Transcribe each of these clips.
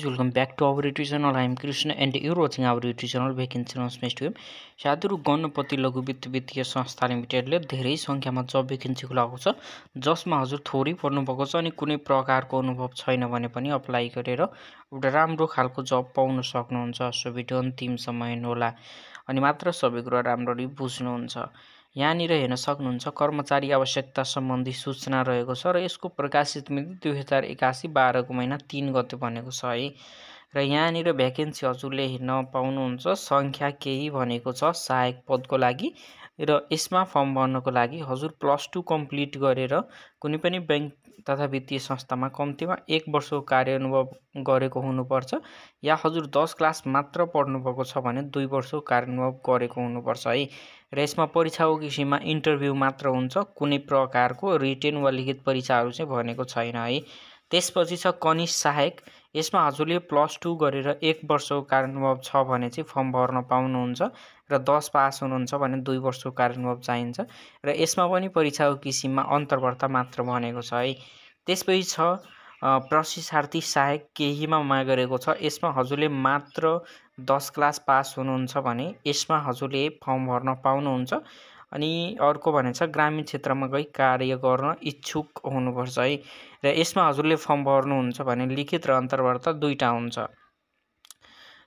welcome back to our YouTube channel. I am Krishna and you are watching our YouTube channel Vacancy Announcement Web. साथीहरु गणपति लघु वित्त वित्तीय संस्था लिमिटेडले धेरै संख्यामा जब भेकेन्सी खुलाएको छ जसमा हजुर थोरै पर्नु भएको छ अनि कुनै प्रकारको अनुभव छैन भने पनि अप्लाई गरेर एउटा राम्रो खालको जब पाउन सक्नुहुन्छ। सो भिडियो अन्तिमसम्म हेर्नुहोला अनि मात्र सबै कुरा राम्ररी बुझ्नुहुन्छ। यहाँनिर हेर्न सक्नुहुन्छ कर्मचारी आवश्यकता सम्बन्धी सूचना रहेको छ र यसको प्रकाशित मिति 2081 12 को महिना 3 गते भनेको छ है। र यहाँनिर भ्याकेन्सी हजुरले हेर्न पाउनुहुन्छ संख्या केही भनेको छ सहायक पदको लागि र यसमा फर्म भर्नको लागि हजुर +2 कम्प्लिट गरेर कुनै पनि बैंक तथा वित्तीय संस्थामा कम्तीमा 1 वर्षको कार्यानुभव गरेको हुनुपर्छ या हजुर 10 क्लास मात्र पढ्नु भएको छ भने 2 वर्षको कार्यानुभव गरेको हुनुपर्छ है। र यसमा परीक्षाको किसिममा इन्टरभ्यु मात्र हुन्छ, कुनै प्रकारको रिटेन वा लिखित परीक्षाहरू चाहिँ भनेको छैन है। त्यसपछि छ कनिष्ठ सहायक, यसमा हजुरले +2 गरेर 1 वर्षको कार्यानुभव छ भने चाहिँ फर्म भर्न पाउनुहुन्छ र 10 पास हुनुहुन्छ भने 2 वर्षको कार्यानुभव चाहिन्छ र यसमा पनि परीक्षाको किसिममा अन्तर्वार्ता मात्र भनेको छ है। त्यसपछि छ प्रशिक्षार्थी सहायक, केहीमा माग गरेको छ, यसमा हजुरले मात्र 10 क्लास पास हुनुहुन्छ भने यसमा हजुरले फर्म भर्न पाउनुहुन्छ अनि अर्को भनेको छ ग्रामीण क्षेत्रमा गई कार्य गर्न इच्छुक हुनुपर्छ है। र यसमा हजुरले फर्म भर्नुहुन्छ भने लिखित र अन्तर्वार्ता दुईटा हुन्छ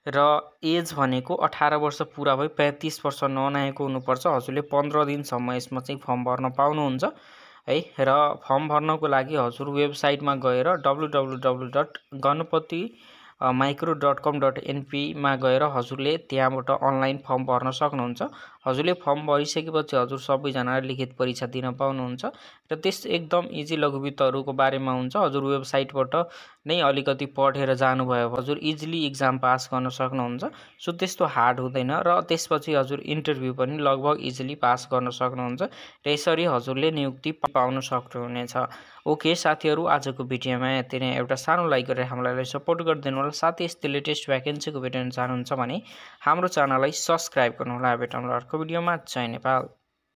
र एज भनेको 18 वर्ष पुरा भई 35 वर्ष ननाएको हुनुपर्छ। हजुरले 15 दिनसम्म यसमा चाहिँ फर्म भर्न पाउनुहुन्छ है। र फर्म भर्नको लागि हजुर वेबसाइटमा गएर www.ganapati-micro.com.np मा गएर हजुरले त्यहाँबाट अनलाइन फर्म भर्न सक्नुहुन्छ। हजुरले फर्म भरिसकेपछि हजुर सबैजनाले लिखित परीक्षा दिन पाउनुहुन्छ र त्यस एकदम इजी लघुवित्तहरूको बारेमा हुन्छ। हजुर वेबसाइटबाट नै अलिकति पढेर जानुभयो हजुर इजिली एक्जाम पास गर्न सक्नुहुन्छ। सो त्यस्तो हार्ड हुँदैन र त्यसपछि हजुर इन्टरभ्यु पनि लगभग इजिली पास गर्न सक्नुहुन्छ र यसरी हजुरले नियुक्ति पाउन सक्नुहुनेछ। ओके साथीहरु, आजको भिडियोमा यति नै। एउटा सानो लाइक गरेर हामीलाई सपोर्ट गरिदिनु होला। साथै यस्तै लेटेस्ट भ्याकेन्सीको भिडियो हेर्न चाहनुहुन्छ भने हाम्रो च्यानललाई सब्स्क्राइब गर्नु होला। भेटौँला अर्को भिडियोमा। जय नेपाल।